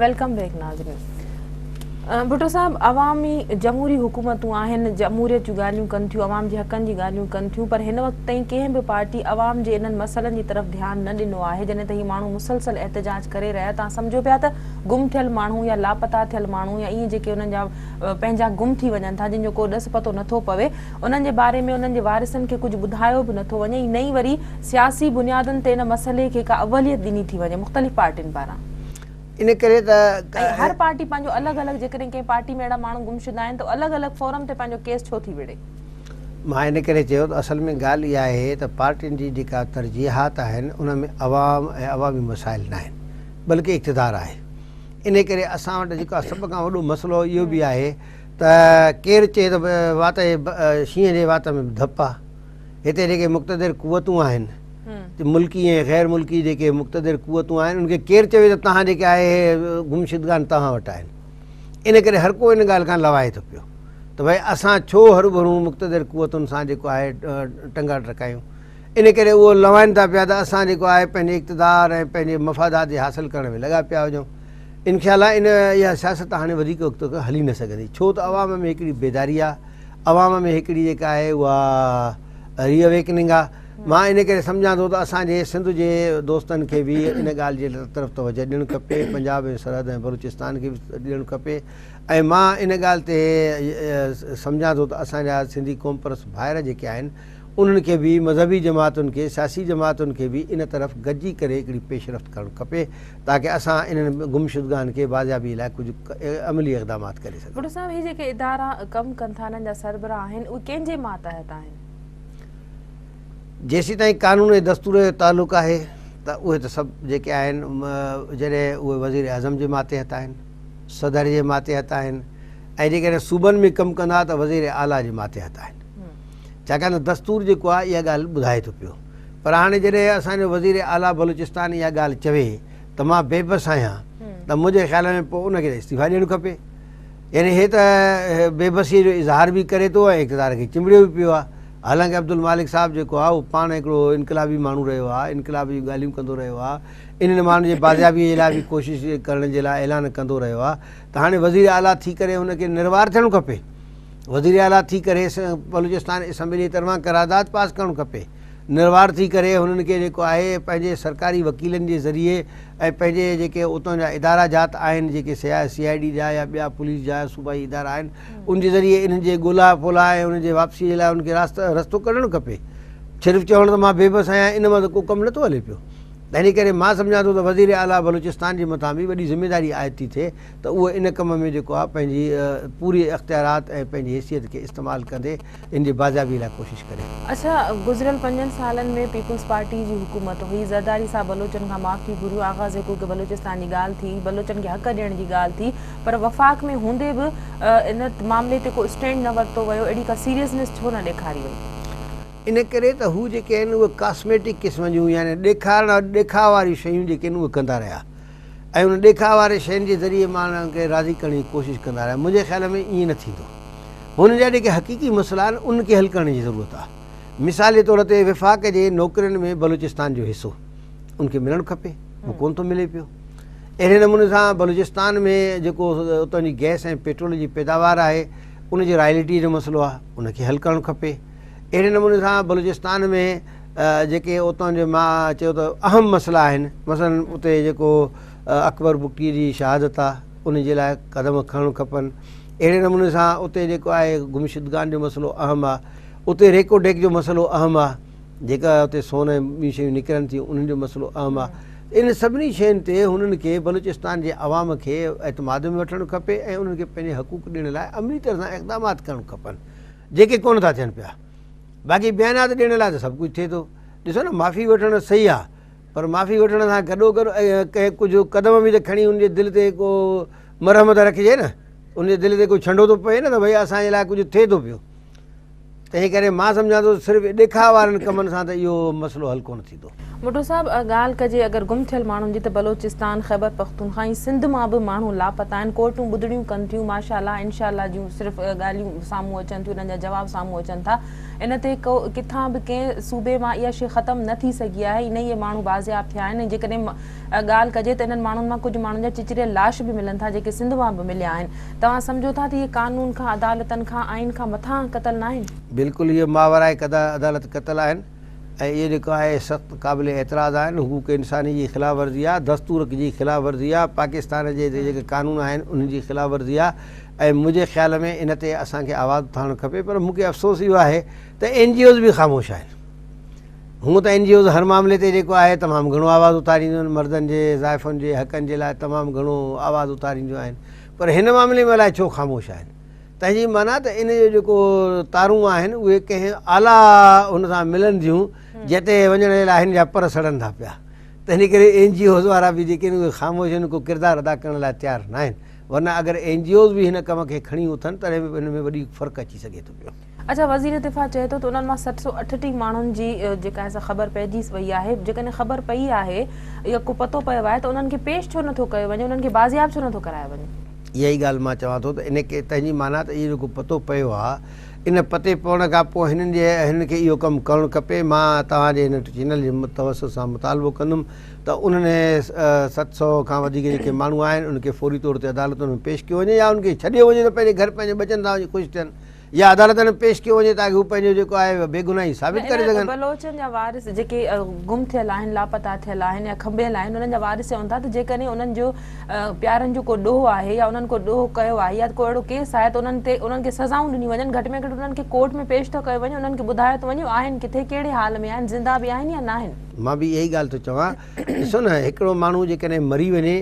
Welcome back ناظرين. ڀٽو صاحب عوامي جمهوري حڪومتون آهن جمهوريت جون ڳالهيون ڪن ٿيون عوام جي حقن جي ڳالهيون ڪن ٿيون پر هن وقت تائين ڪنهن به پارٽي عوام جي انهن مسئلن جي طرف ڌيان نه ڏنو آهي جڏهن ته هي ماڻهو مسلسل احتجاج ڪري رهيا توهان سمجهو پيا ته گم ٿيل ماڻهو يا لاپتا ٿيل ماڻهو يا ائين جيڪي انهن جا پنهنجا گم ٿي وڃن ٿا جن جو ڪو ڏس پتو نٿو پوي انهن جي باري ۾ انهن جي وارثن کي ڪجهه ٻڌايو به نٿو وڃي ۽ نه ئي وري سياسي بنيادن تي ان مسئلي کي ڪا اوليت ڏني ٿي وڃي مختلف پارٽين پاران. ان ڪري ته. ۽ هر پارٽي پنهنجو الڳ الڳ جيڪڏهن ڪنهن پارٽي ۾ اهڙا ماڻهو گمشده آهن ته الڳ الڳ فورم تي پنهنجو ڪيس ڇو ٿي وڙهي؟ مان ان ڪري چيو ته اصل ۾ ڳالهه اها آهي ته پارٽين جي جيڪا ترجيحات آهن ان ۾ عوام ۽ عوامي مسائل ناهن بلڪه اقتدار آهي ان ڪري اسان وٽ جيڪو سڀ کان وڏو مسئلو اهو به آهي ته ڪير چئي ته وات جي شينهن جي وات ۾ به ڌپ آهي هتي جيڪي مقتدر قوتون آهن ملڪي ۽ غير ملڪي جيڪي مقتدر قوتون آهن ان کي ڪير چوي ته توهان جيڪي آهي گمشدگان توهان وٽ آهن ان ڪري هر ڪو ان ڳالهه کان لوائي ٿو پيو ته ڀائی اسان ڇو هروڀرو مقتدر قوتن سان جيڪو آهي ٽنگا ٽڪايون ان ڪري اهو لوائن ٿا پيا ته اسان جيڪو آهي پنهنجي اقتدار ۽ پنهنجي مفادات جي حاصل ڪرڻ ۾ لڳا پيا هجون انشاء الله ان اها سياست هاڻي وڌيڪ وقت هلي نه سگهندي ڇو ته عوام ۾ هڪڙي بيداري آهي عوام ۾ هڪڙي جيڪا آهي اها ري اويڪننگ آهي. مان ان ڪري سمجهان ٿو ته اسان جي سنڌ جي دوستن کي به ان ڳالهه جي طرف توجه ڏيڻ کپي، پنجاب ۽ سرحد ۽ بلوچستان کي به ڏيڻ کپي ۽ مان ان ڳالهه تي سمجهان ٿو ته اسان جا سنڌي قومپرست ڀائر جيڪي آهن انهن کي به مذهبي جماعتن کي سياسي جماعتن کي به ان طرف گڏجي ڪري هڪڙي پيش رفت ڪرڻ کپي تاڪه اسان انهن گمشدگان کي بازيابي لاء ڪجهه عملي اقدامات ڪري سگهون. ڀٽو صاحب هي جيڪي ادارا ڪم ڪن ٿا انهن جا سربراهه آهن اهي ڪنهن جي ماتحت آهن؟ جيسيتائين قانون ۽ دستور جو تعلق آهي ته اهي ته سڀ جيڪي آهن جڏهن اهي وزير اعظم جي ماتحت آهن، صدر جي ماتحت آهن ۽ جيڪڏهن صوبن ۾ ڪم ڪندا ته وزير اعليٰ جي ماتحت آهن. ڇاڪاڻ ته دستور جيڪو آهي اها ڳالهه ٻڌائي ٿو پيو. پر هاڻي جڏهن اسان جو وزير اعليٰ بلوچستان اها ڳالهه چوي ته مان بي بس آهيان ته منهنجي خيال ۾ پوء ان کي ته استعيفا ڏيڻ کپي. يعني هي ته بي بسيء جو اظهار به ڪري ٿو ۽ اقتدار کي چنبڙيو به پيو آهي. حالانڪه عبدالمالڪ صاحب جيڪو آهي اهو پاڻ هڪڙو انقلابي ماڻهو رهيو آهي، انقلاب جون ڳالهيون ڪندو رهيو آهي، انهن ماڻهن جي بازيابيء جي لاء به ڪوشش ڪرڻ جي لاء اعلان ڪندو رهيو آهي ته هاڻي وزير اعليٰ ٿي ڪري هن کي نروار ٿيڻ کپي. وزير اعليٰ ٿي ڪري بلوچستان اسيمبليء طرفان قرارداد پاس ڪرڻ کپي. نروار ٿي ڪري هنن کي جيڪو آهي پنهنجي سرڪاري وڪيلن جي ذريعي ۽ پنهنجي جيڪي اتان جا ادارا جات آهن جيڪي سي آء ڊي جا يا ٻيا پوليس جا صوبائي ادارا آهن ان جي ذريعي انهن جي ڳولا ڦولا ۽ انهن جي واپسي جي لاء انهن کي رستو ڪڍڻ کپي. صرف چوڻ ته مان بيبس آهيان ان مان ته ڪو ڪم نٿو هلي پيو. تنهن ڪري مان سمجهان ٿو ته وزير اعليٰ بلوچستان جي مٿان به وڏي ذميداري عائد ٿي ٿئي ته اهو ان ڪم ۾ جيڪو آهي پنهنجي پوري اختيارات ۽ پنهنجي حيثيت کي استعمال ڪندي ان جي بازيابي لاء ڪوشش ڪري. اڇا گذريل پنجن سالن ۾ پيپلز پارٽي جي حڪومت هئي زرداري صاحب بلوچن کان معافي گهريون آغاز حقوق بلوچستان جي ڳالهه ٿي بلوچن کي حق ڏيڻ جي ڳالهه ٿي پر وفاق ۾ هوندي به ان معاملي تي ڪو اسٽينڊ نه ورتو ويو اهڙي ڪا سيريسنيس ڇو نه ڏيکاري وئي؟ ان ڪري ته هو جيڪي آهن اهي ڪاسميٽڪ قسم جون يعني ڏيکارڻ ڏيکاء واريون شيون جيڪي آهن اهي ڪندا رهيا ۽ ان ڏيکاء واري شين جي ذريعي ماڻهن کي راضي ڪرڻ جي ڪوشش ڪندا رهيا منهنجي خيال ۾ ائين نه ٿيندو. هن جا جيڪي حقيقي مسئلا آهن انهن کي حل ڪرڻ جي ضرورت آهي. مثال جي طور تي وفاق جي نوڪرين ۾ بلوچستان جو حصو ان کي ملڻ کپي اهو ڪونه ٿو ملي پيو. اهڙي نموني سان بلوچستان ۾ جيڪو اتان جي گئس ۽ پيٽرول جي پيداوار آهي ان جي رائلٽي جو مسئلو آهي ان کي حل ڪرڻ کپي. اهڙي نموني سان بلوچستان ۾ جيڪي اتان جي مان چيو ته اهم مسئلا آهن مثلا اتي جيڪو اڪبر بگٽي جي شهادت آهي ان جي لاء قدم کڻڻ کپن. اهڙي نموني سان اتي جيڪو آهي گمشدگان جو مسئلو اهم آهي، اتي ريڪو ڊيڪ جو مسئلو اهم آهي، جيڪا اتي سون ۽ ٻيون شيون نڪرن ٿيون انهن جو مسئلو اهم آهي. انهن سڀني شين تي هنن کي بلوچستان جي عوام کي اعتماد ۾ وٺڻ کپي ۽ انهن کي پنهنجي حقوق ڏيڻ لاء عملي طرح سان اقدامات ڪرڻ کپن جيڪي ڪونه ٿا ٿين پيا. باقي بيانات ڏيڻ لاء ته سڀ ڪجهه ٿئي ٿو. ڏسو نه معافي وٺڻ صحيح آهي پر معافي وٺڻ سان گڏوگڏ ڪنهن ڪجهه قدم به ته کڻي ان جي دل تي ڪو مرهم ته رکجي نه، ان جي دل تي ڪو ڇنڊو ٿو پوي نه ته ڀئي اسان جي لاء ڪجهه ٿئي ٿو پيو. تنهن ڪري مان سمجهان ٿو صرف ڏيکاء وارن ڪمن سان ته اهو مسئلو حل ڪونه ٿيندو. ڀٽو صاحب ڳالهه ڪجي اگر گم ٿيل ماڻهن جي ته بلوچستان، خيبر پختونخوا ۽ سنڌ مان به ماڻهو لاپتا آهن، ڪورٽون ٻڌڻيون ڪن ٿيون، ماشاء الله انشاء الله جون صرف ڳالهيون سامهون اچن ٿيون انهن جا جواب سامهون اچن ٿا، ان تي ڪو ڪٿان به ڪنهن صوبي مان اها شيء ختم نه ٿي سگهي آهي نه اهي ماڻهو بازياب ٿيا آهن ۽ جيڪڏهن ڳالهه ڪجي ته انهن ماڻهن مان ڪجهه ماڻهن جا چچريل لاش به ملن ٿا جيڪي سنڌ مان به مليا آهن. توهان سمجهو ٿا ته اهي قانون کان، عدالتن کان، آئين کان مٿانهن قتل ناهن؟ بلڪل اهي ماورائي عدالت قتل آهن ۽ اهي جيڪو آهي سخت قابل اعتراض آهن، حقوق انساني جي خلاف ورزي آهي، دستور جي خلاف ورزي آهي، پاڪستان جي جيڪي قانون آهن انهن جي خلاف ورزي آهي ۽ منهنجي خيال ۾ ان تي اسان کي آواز اٿارڻ کپي پر مون کي افسوس اهو آهي ته اين جي اوز به خاموش آهن. هونء ته اين جي اوز هر معاملي تي جيڪو آهي تمام گهڻو آواز اٿارينديون آهن، مردن جي زائفن جي حقن جي لاء تمام گهڻو آواز اٿارينديون آهن پر هن معاملي ۾ الائي ڇو خاموش آهن. تنهن جي معنيٰ ته ان جو جيڪو تارون آهن اهي ڪنهن اعليٰ ان سان ملن ٿيون جتي وڃڻ جي لاء هن جا پر سڙن ٿا پيا. تنهن ڪري اين جي اوز وارا به جيڪي آهن اهي خاموش آهن ڪو ڪردار ادا ڪرڻ لاء تيار ناهن. ورنه اگر اين جي اوز به هن ڪم کي کڻي اٿن تڏهن به ان ۾ وڏي فرق اچي سگهي ٿو پيو. اڇا وزير دفاع چئي ٿو ته انهن مان 738 ماڻهن جي جيڪا آهي سا خبر پئجي وئي آهي جيڪڏهن خبر پئي آهي يا ڪو پتو پيو آهي ته انهن کي پيش ڇو نٿو ڪيو وڃي انهن کي بازياب ڇو نٿو ڪرايو وڃي. اها ئي ڳالهه مان چوان ٿو ته ان کي تنهن جي معنيٰ ته اهو جيڪو پتو پيو آهي ان پتي پوڻ کان پوء هنن جي هنن کي اهو ڪم ڪرڻ کپي مان توهان جي هن چينل جي توسط سان مطالبو ڪندم ته انهن 700 کان وڌيڪ جيڪي ماڻهو آهن انهن کي فوري طور تي عدالتن ۾ پيش ڪيو وڃي يا انهن کي ڇڏيو وڃي ته پنهنجي گهر پنهنجي ٻچن سان وڃي خوش ٿين يا عدالتن ۾ پيش ڪيو وڃي تاڪه هو پنهنجو جيڪو آهي بيگناهي ثابت ڪري سگهن. بلوچن جا وارث جيڪي گم ٿيل آهن، لاپتا ٿيل آهن يا کنڀيل آهن انهن جا وارث چون ٿا ته جيڪڏهن انهن جو پيارن جو ڪو ڏوهه آهي يا انهن ڪو ڏوهه ڪيو آهي يا ڪو اهڙو ڪيس آهي ته انهن تي انهن کي سزائون ڏنيون وڃن گهٽ ۾ گهٽ انهن کي ڪورٽ ۾ پيش ته ڪيو وڃي انهن کي ٻڌايو ته وڃي آهن ڪٿي ڪهڙي حال ۾ آهن زنده به آهن يا ناهن. مان به اها ئي ڳالهه ٿو چوان ڏسو نه هڪڙو ماڻهو جيڪڏهن مري وڃي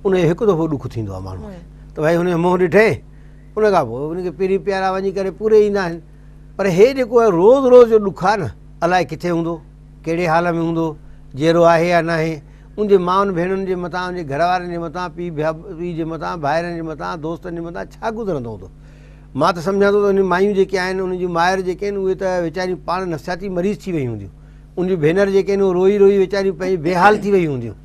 ان جو هڪ دفعو ڏک ٿيندو آهي ماڻهو کي ته ڀائي هن جو منهن ڏٺئي ان کان پوء ان کي پرين پيارا وڃي ڪري پوري ايندا آهن پر هي جيڪو آهي روز روز جو ڏک آهي نه الائي ڪٿي هوندو ڪهڙي حال ۾ هوندو جيئرو آهي يا ناهي ان جي مائن ڀيڻن جي مٿان ان جي گهر وارن جي مٿان پيء پيء جي مٿان ڀائرن جي مٿان دوستن جي مٿان ڇا گذرندو هوندو مان ته سمجهان ٿو ته ان مايون جيڪي آهن انهن جون مائر جيڪي آهن اهي ته ويچاريون پاڻ نفسياتي مريض ٿي ويون هونديون ان جون ڀينر جيڪي آهن اهي روئي روئي ويچاريون پنهنجي بيحال ٿي ويون هونديون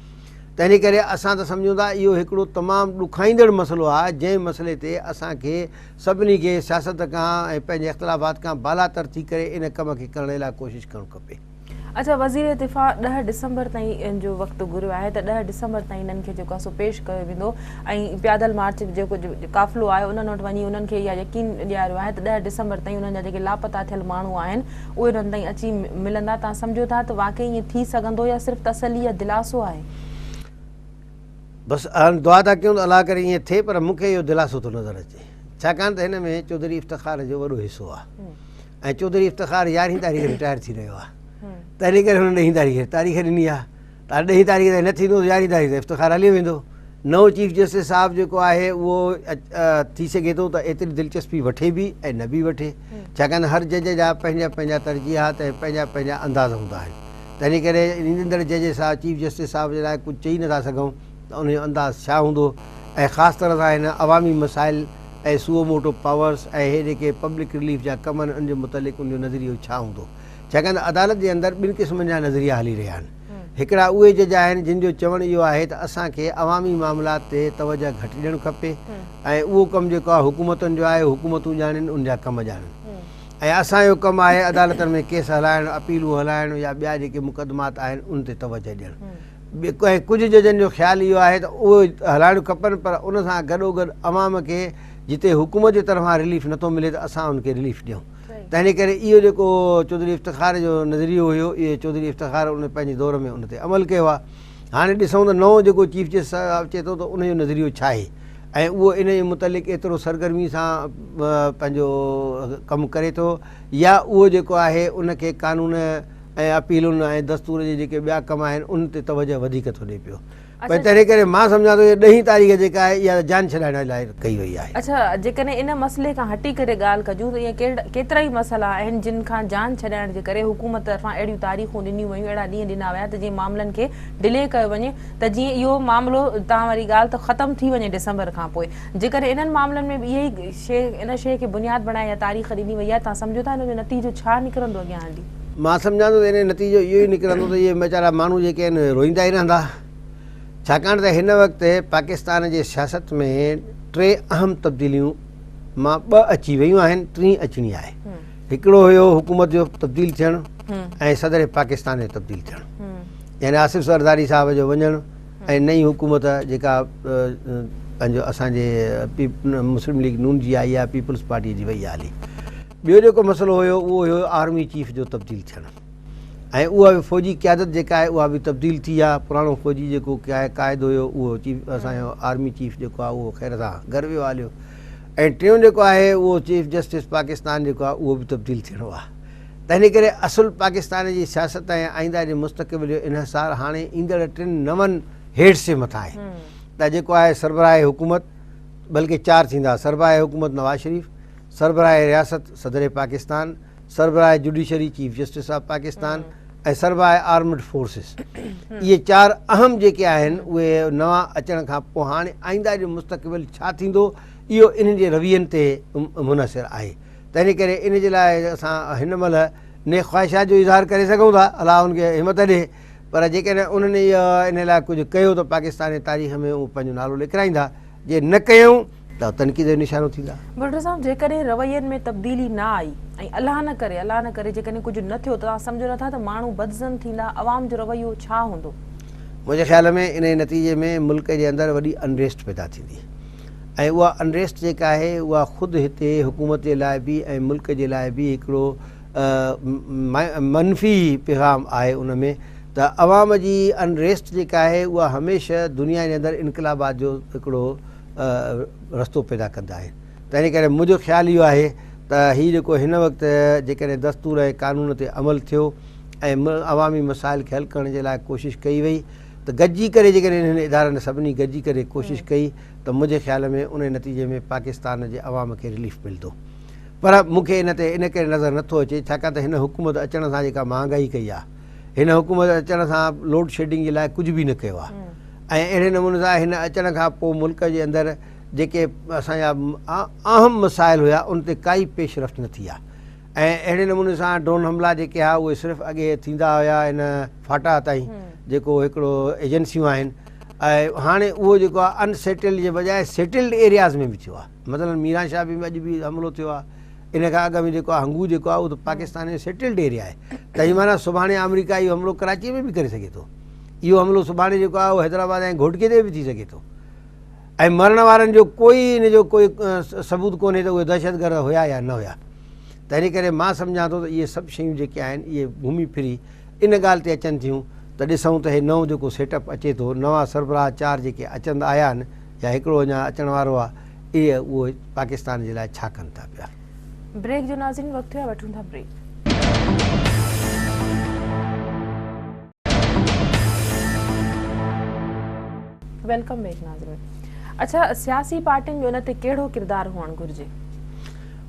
تنهن ڪري اسان ته سمجهون ٿا اهو هڪڙو تمام ڏکائيندڙ مسئلو آهي جنهن مسئلي تي اسان کي سڀني کي سياست کان ۽ پنهنجي اختلافات کان بالاتر ٿي ڪري ان ڪم کي ڪرڻ لاء ڪوشش ڪرڻ کپي. اڇا وزير دفاع ڏهه ڊسمبر تائين جو وقت گهريو آهي ته ڏهه ڊسمبر تائين انهن کي جيڪو آهي سو پيش ڪيو ويندو ۽ پيادل مارچ جيڪو قافلو آهي انهن وٽ وڃي انهن کي اها يقين ڏياريو آهي ته ڏهه ڊسمبر تائين انهن جا جيڪي لاپتا ٿيل ماڻهو آهن اهي انهن تائين اچي ملندا، توهان سمجهو ٿا ته واقعي ائين ٿي سگهندو يا صرف تسلي يا دلاسو آهي؟ بس هاڻ دعا ٿا ڪيون ته الله ڪري ائين ٿئي پر مون کي اهو دلاسو ٿو نظر اچي ڇاڪاڻ ته هن ۾ چوڌري افتخار جو وڏو حصو آهي ۽ چوڌري افتخار يارهين تاريخ رٽائر ٿي رهيو آهي تنهن ڪري هن ڏهين تاريخ تاريخ ڏني آهي ته هاڻي ڏهين تاريخ تائين نه ٿيندو ته يارهين تاريخ تائين افتخار هليو ويندو. نئون چيف جسٽس صاحب جيڪو آهي اهو ٿي سگهي ٿو ته ايتري دلچسپي وٺي به ۽ نه به وٺي ڇاڪاڻ ته هر جج جا پنهنجا پنهنجا ترجيحات ۽ پنهنجا پنهنجا انداز هوندا آهن تنهن ڪري ايندڙ جج صاحب چيف جسٽس صاحب جي لاء ڪجهه چئي نٿا سگهون ته ان جو انداز ڇا هوندو ۽ خاص طرح سان هن عوامي مسائل ۽ سوئو موٽو پاورس ۽ هي جيڪي پبلڪ رليف جا ڪم آهن ان جي متعلق ان جو نظريو ڇا هوندو. ڇاڪاڻ ته عدالت جي اندر ٻن قسمن جا نظريا هلي رهيا آهن. هڪڙا اهي جج آهن جن جو چوڻ اهو آهي ته اسان کي عوامي معاملات تي توجه گهٽ ڏيڻ کپي ۽ اهو ڪم جيڪو آهي حڪومتن جو آهي، حڪومتون ڄاڻين ان جا ڪم ڄاڻن ۽ اسان جو ڪم آهي عدالتن ۾ ڪيس هلائڻ، اپيلون هلائڻ يا ٻيا جيڪي مقدمات آهن ان تي توجه ڏيڻ. ۽ ڪجهه ججن جو خيال اهو آهي ته اهي هلائڻ کپن پر ان سان گڏوگڏ عوام کي جتي حڪومت جي طرفان رليف نٿو ملي ته اسان ان کي رليف ڏيون. تنهن ڪري اهو جيڪو چوڌري افتخار جو نظريو هيو اهو چوڌري افتخار ان پنهنجي دور ۾ ان تي عمل ڪيو آهي. هاڻي ڏسون ته نئون جيڪو چيف جسٽس صاحب اچي ٿو ته ان جو نظريو ڇا آهي ۽ اهو ان جي متعلق ايترو سرگرمي سان پنهنجو ڪم ڪري ٿو يا اهو جيڪو آهي ان کي قانون ۽ اپيلن ۽ دستور جي جيڪي ٻيا ڪم آهن ان تي توجه وڌيڪ ٿو ڏئي پيو. پر تنهن ڪري مان سمجهان ٿو ته ڏهين تاريخ جيڪا آهي اها جان ڇڏائڻ لاء ڪئي وئي آهي. اڇا جيڪڏهن ان مسئلي کان هٽي ڪري ڳالهه ڪجون ته ائين ڪيترائي مسئلا آهن جن کان جان ڇڏائڻ جي ڪري حڪومت طرفان اهڙيون تاريخون ڏنيون ويون اهڙا ڏينهن ڏنا ويا ته جيئن معاملن کي ڊلي ڪيو وڃي ته جيئن اهو معاملو توهان واري ڳالهه ته ختم ٿي وڃي ڊسمبر کان پوء جيڪڏهن انهن معاملن ۾ به اهي ئي شيء ان شيء کي بنياد بڻائي اها تاريخ ڏني وئي آهي توهان سمجهو ٿا ان جو نتيجو ڇا نڪرندو اڳيان هلي؟ مان سمجهان ٿو ته ان جو نتيجو اهو ئي نڪرندو ته اهي ويچارا ماڻهو جيڪي آهن اهي روئيندا ئي رهندا. ڇاڪاڻ ته هن وقت پاڪستان جي سياست ۾ ٽي اهم تبديليون مان ٻه اچي ويون آهن، ٽين اچڻي آهي. هڪڙو هيو حڪومت جو تبديل ٿيڻ ۽ صدر پاڪستان جو تبديل ٿيڻ، يعني آصف زرداري صاحب جو وڃڻ ۽ نئين حڪومت جيڪا پنهنجو اسان جي مسلم ليگ نون جي آئي آهي، پيپلز پارٽي جي وئي آهي هلي. ٻيو جيڪو مسئلو هيو اهو هيو آرمي چيف جو تبديل ٿيڻ ۽ اها به فوجي قيادت جيڪا آهي اها به تبديل ٿي آهي. پراڻو فوجي جيڪو قائد هيو اهو چيف اسان جو آرمي چيف جيڪو آهي اهو خير سان گهر ويو هليو. ۽ ٽيون جيڪو آهي اهو چيف جسٽس پاڪستان جيڪو آهي اهو به تبديل ٿيڻو آهي. تنهن ڪري اصل پاڪستان جي سياست ۽ آئنده جي مستقبل جو انحصار هاڻي ايندڙ ٽن نون هيڊس جي مٿان آهي ته جيڪو آهي سربراهه حڪومت بلڪه چار ٿيندا، سربراهه حڪومت نواز شريف، سربراهه رياست صدر پاڪستان، سربراهه judiciary chief justice of Pakistan ۽ سربراهه آرمڊ فورسز. اهي چار اهم جيڪي آهن اهي نوان اچڻ کان پوء هاڻي آئنده جو مستقبل ڇا ٿيندو اهو انهن جي روين تي منحصر آهي. تنهن ڪري ان جي لاء اسان هن مهل نيڪ خواهشات جو اظهار ڪري سگهون ٿا، الله ان کي همت ڏي، پر جيڪڏهن انهن ان لاء ڪجهه ڪيو ته پاڪستان جي تاريخ ۾ اهو پنهنجو نالو لکرائيندا، جي نه ڪيائون ته تنقيد جو نشانو ٿيندا. ڀٽو صاحب جيڪڏهن روين ۾ تبديلي نه آئي ۽ الله نه ڪري الله نه ڪري جيڪڏهن ڪجهه نه ٿيو ته توهان سمجهو نٿا ته ماڻهو بدظن ٿيندا، عوام جو رويو ڇا هوندو؟ منهنجي خيال ۾ انهي نتيجي ۾ ملڪ جي اندر وڏي انريسٽ پيدا ٿيندي ۽ اها انريسٽ جيڪا آهي اها خود هتي حڪومت جي لاء به ۽ ملڪ جي لاء به هڪڙو منفي پيغام آهي. ان ۾ ته عوام جي انريسٽ جيڪا آهي اها هميشه دنيا جي اندر انقلابات جو هڪڙو رستو پيدا ڪندا آهن. تنهن ڪري منهنجو خيال اهو آهي ته هي جيڪو هن وقت جيڪڏهن دستور ۽ قانون تي عمل ٿيو ۽ عوامي مسائل کي حل ڪرڻ جي لاء ڪوشش ڪئي وئي ته گڏجي ڪري جيڪڏهن انهن ادارن سڀني گڏجي ڪري ڪوشش ڪئي ته منهنجي خيال ۾ ان نتيجي ۾ پاڪستان جي عوام کي رليف ملندو. پر مون کي ان تي ان ڪري نظر نٿو اچي ڇاڪاڻ ته هن حڪومت اچڻ سان جيڪا مهانگائي ڪئي آهي، هن حڪومت اچڻ سان لوڊ شيڊنگ جي لاء ڪجهه به نه ڪيو آهي ۽ اهڙي نموني سان هن اچڻ کان پوء ملڪ جي اندر جيڪي اسان جا اهم مسائل هيا ان تي ڪائي پيش رفت نه ٿي آهي ۽ اهڙي نموني سان ڊرون حملا جيڪي هئا اهي صرف اڳي ٿيندا هيا ان فاٽا تائين جيڪو هڪڙو ايجنسيون آهن ۽ هاڻي اهو جيڪو آهي ان سيٽلڊ جي بجاء سيٽلڊ ايرياز ۾ به ٿيو آهي. مثلا ميران شاهه به اڄ به حملو ٿيو آهي، ان کان اڳ ۾ جيڪو آهي هنگو جيڪو آهي اهو ته پاڪستان جو سيٽلڊ ايريا آهي، تنهن جي معنيٰ سڀاڻي آمريڪا اهو حملو ڪراچي ۾ به ڪري سگهي ٿو، اهو حملو سڀاڻي جيڪو آهي اهو حيدرآباد ۽ گهوٽڪي تي به ٿي سگهي ٿو ۽ مرڻ وارن جو ڪوئي ان جو ڪوئي ثبوت ڪونهي ته اهي دهشتگرد هيا يا نه هيا. تنهن ڪري مان سمجهان ٿو ته اهي سڀ شيون جيڪي آهن اهي گهمي ڦري ان ڳالهه تي اچن ٿيون ته ڏسون ته هي نئون جيڪو سيٽ اپ اچي ٿو، نوان سربراهه چار جيڪي اچند آيا آهن يا هڪڙو اڃا اچڻ وارو آهي، اهي اهو پاڪستان جي لاء ڇا ڪن ٿا پيا. بريڪ جو ناظرين وقت ٿيو آهي وٺون ٿا بريڪ. Welcome back ناظرين. اڇا سياسي پارٽين جو ان تي ڪهڙو ڪردار هئڻ گهرجي؟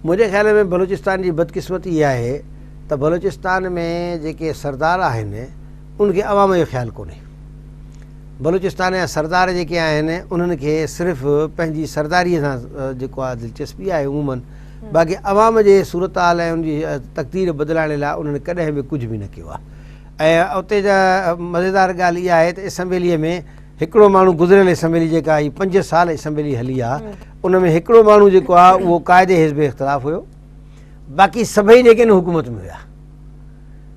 منهنجي خيال ۾ بلوچستان جي بدقسمتي اها آهي ته بلوچستان ۾ جيڪي سردار آهن ان کي عوام جو خيال ڪونهي. بلوچستان جا سردار جيڪي آهن انهن کي صرف پنهنجي سرداري سان جيڪو آهي دلچسپي آهي عموماً، باقي عوام جي صورتحال ۽ ان جي تقدير بدلائڻ لاء انهن ڪڏهن به ڪجهه به نه ڪيو آهي. ۽ اتي جا مزيدار ڳالهه اها آهي ته اسيمبليء ۾ هڪڙو ماڻهو گذريل اسيمبلي جيڪا هي 5 سال اسيمبلي هلي آهي ان ۾ هڪڙو ماڻهو جيڪو آهي اهو قائد حزب اختلاف هيو، باقي سڀئي جيڪي آهن حڪومت ۾ هيا.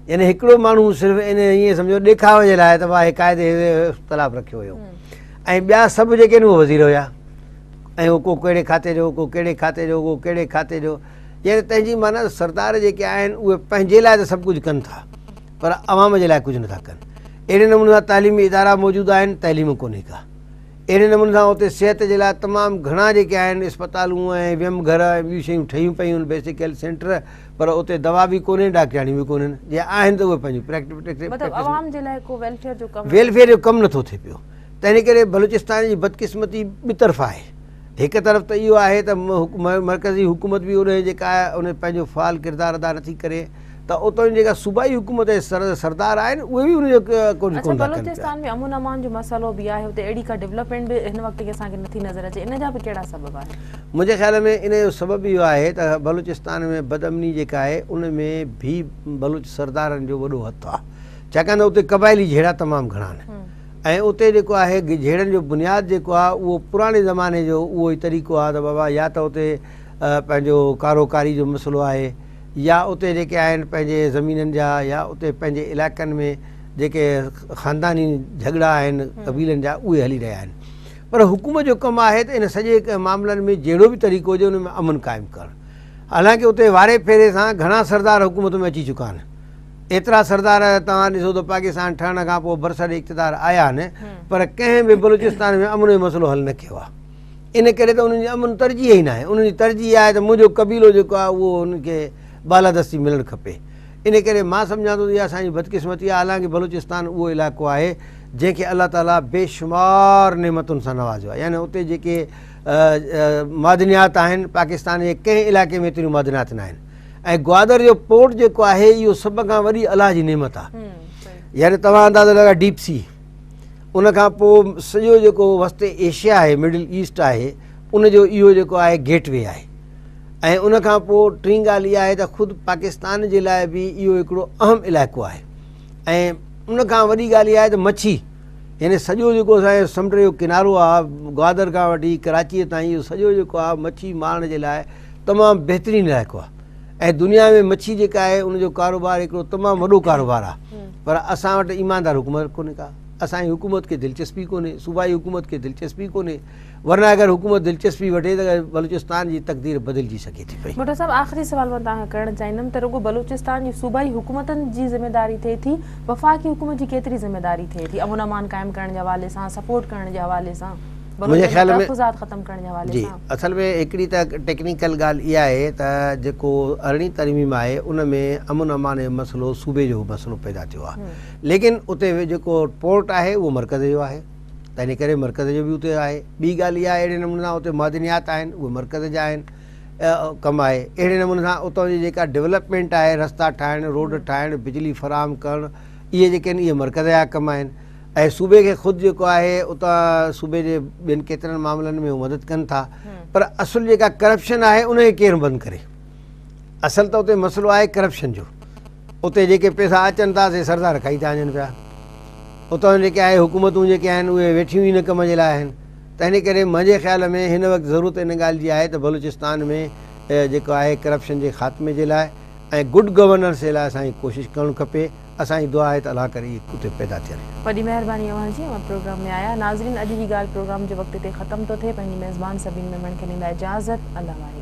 يعني هڪڙو ماڻهو صرف ان ائين سمجهو ڏيکاء جي لاء ته واهي قائد حزب اختلاف رکيو هيو ۽ ٻيا سڀ جيڪي آهن اهي وزير هيا ۽ اهو ڪو ڪهڙي کاتي جو، ڪو ڪهڙي کاتي جو، ڪو ڪهڙي کاتي جو. يعني تنهن جي معنيٰ سردار جيڪي آهن اهي پنهنجي لاء ته سڀ ڪجهه ڪن ٿا پر عوام جي لاء ڪجهه نٿا ڪن. اهڙي نموني سان تعليمي ادارا موجود آهن، تعليم ڪونهي ڪا. اهڙي نموني سان اتي صحت جي لاء تمام گهڻا جيڪي آهن اسپتالون ۽ ويم گهر ۽ ٻيون شيون ٺهيون پيون آهن، بيسڪ هيلٿ سينٽر، پر اتي دوا به ڪونهي، ڊاڪٽرياڻيون به ڪونهن، جي آهن ته اهي پنهنجون پريڪٽس مطلب عوام جي لاء ڪو ويلفيئر جو ڪم ويلفيئر جو ڪم نٿو ٿئي پيو. تنهن ڪري بلوچستان جي بدقسمتي ٻطرفا آهي. هڪ طرف ته اهو آهي ته مرڪزي حڪومت به ان جيڪا آهي ان پنهنجو فعال ڪردار ادا نٿي ڪري ته اتان جي جيڪا صوبائي حڪومت ۽ سردار آهن اهي به ان جو ڪجهه اڇا ڪونه ٿا ڪن پيا. بلوچستان ۾ امن امان جو مسئلو به آهي اتي اهڙي ڪا ڊولپمينٽ به هن وقت تائين اسان کي نٿي نظر اچي ان جا به ڪهڙا سبب آهن؟ منهنجي خيال ۾ ان جو سبب اهو آهي ته بلوچستان ۾ بدامني جيڪا آهي ان ۾ به بلوچ سردارن جو وڏو هٿ آهي ڇاڪاڻ ته اتي قبائلي جهيڙا تمام گهڻا آهن ۽ اتي جيڪو آهي جهيڙن جو بنياد جيڪو آهي اهو پراڻي زماني جو اهو ئي طريقو آهي ته بابا يا ته اتي پنهنجو ڪارو ڪاري جو مسئلو آهي يا اتي جيڪي آهن پنهنجي زمينن جا يا اتي پنهنجي علائقن ۾ جيڪي خانداني جهڳڙا آهن قبيلن جا اهي هلي رهيا آهن پر حڪومت جو ڪم آهي ته ان سڄي معاملن ۾ جهڙو به طريقو هجي ان ۾ امن قائم ڪرڻ حالانڪه اتي واري ڦيري سان گهڻا سردار حڪومت ۾ اچي چڪا آهن ايترا سردار توهان ڏسو ته پاڪستان ٺهڻ کان پوء برسر اقتدار آيا آهن پر ڪنهن به بلوچستان ۾ امن جو مسئلو حل نه ڪيو آهي ان ڪري ته انهن جي امن ترجيح ئي ناهي انهن جي ترجيح آهي ته منهنجو قبيلو جيڪو آهي اهو انهن کي بالادستي ملڻ کپي ان ڪري مان سمجهان ٿو ته اها اسان جي بدقسمتي آهي حالانڪه بلوچستان اهو علائقو آهي جنهن کي الله تعاليٰ بيشمار نعمتن سان نوازيو آهي يعني اتي جيڪي معدنيات آهن پاڪستان جي ڪنهن علائقي ۾ ايتريون معدنيات ناهن ۽ گوادر جو پورٽ جيڪو آهي اهو سڀ کان وڏي الله جي نعمت آهي يعني توهان اندازو لڳايو ڊيپ سي ان کان پوء سڄو جيڪو وسط ايشيا آهي مڊل ايسٽ آهي ان جو اهو جيڪو آهي گيٽ وي آهي ۽ ان کان پوء ٽين ڳالهه اها آهي ته خود پاڪستان جي لاء به اهو هڪڙو اهم علائقو آهي ۽ ان کان وڏي ڳالهه اها آهي ته مڇي يعني سڄو جيڪو اسان جو سمنڊ جو ڪنارو آهي گوادر کان وٺي ڪراچيء تائين اهو سڄو جيڪو آهي مڇي مارڻ جي لاء تمام بهترين علائقو آهي ۽ دنيا ۾ مڇي جيڪا آهي ان جو ڪاروبار هڪڙو تمام وڏو ڪاروبار آهي پر اسان وٽ ايماندار حڪومت ڪونهي ڪا اسان جي حڪومت کي دلچسپي ڪونهي صوبائي حڪومت کي دلچسپي ڪونهي ورنه اگر حڪومت دلچسپي وٺي ته بلوچستان جي تقدير بدلجي سگهي ٿي پئي. ڀٽو صاحب آخري سوال مان توهان کان ڪرڻ چاهيندم ته رڳو بلوچستان جي صوبائي حڪومتن جي ذميداري ٿئي ٿي وفاقي حڪومت جي ڪيتري ذميداري ٿئي ٿي امن امان قائم ڪرڻ جي حوالي سان سپورٽ ڪرڻ جي حوالي سان منهنجي بلوچن جا خيال ۾ تحفظات ختم ڪرڻ جي حوالي جي سان. اصل ۾ هڪڙي ته ٽيڪنيڪل ڳالهه اها آهي ته جيڪو ارڙهين ترميم آهي ان ۾ امن امان جو مسئلو صوبي جو مسئلو پيدا ٿيو آهي ليڪن اتي جيڪو پورٽ آهي اهو مرڪز جو آهي تنهن ڪري مرڪز جو به اتي آهي. ٻي ڳالهه اها آهي اهڙي نموني سان اتي معدنيات آهن اهي مرڪز جا آهن ڪم آهي اهڙي نموني سان اتان جي جيڪا ڊولپمينٽ آهي رستا ٺاهڻ روڊ ٺاهڻ بجلي فراهم ڪرڻ اهي جيڪي آهن اهي مرڪز جا ڪم آهن ۽ صوبي کي خود جيڪو آهي اتان صوبي جي ٻين ڪيترن معاملن ۾ هو مدد ڪن ٿا پر اصل جيڪا ڪرپشن آهي ان کي ڪير بند ڪري اصل ته اتي مسئلو آهي ڪرپشن جو اتي جيڪي پئسا اچن ٿا سي سردار کائي ٿا وڃن پيا اتان جيڪي آهي حڪومتون جيڪي آهن اهي ويٺيون ئي ان ڪم جي لاء آهن تنهن ڪري منهنجي خيال ۾ هن وقت ضرورت ان ڳالهه جي آهي ته بلوچستان ۾ جيڪو آهي ڪرپشن جي خاتمي جي لاء ۽ گڊ گورننس جي لاء اسان کي ڪوشش ڪرڻ کپي اسان جي دعا آهي ته الله ڪري اهي اتي پيدا ٿين. وڏي مهرباني اوهان جي اوهان پروگرام ۾ آيا ناظرين اڄ جي ڳالهه پروگرام جو وقت هتي ختم ٿو ٿئي پنهنجي ميزبان سبين ميمڻ کي ڏيندا اجازت الله واهي.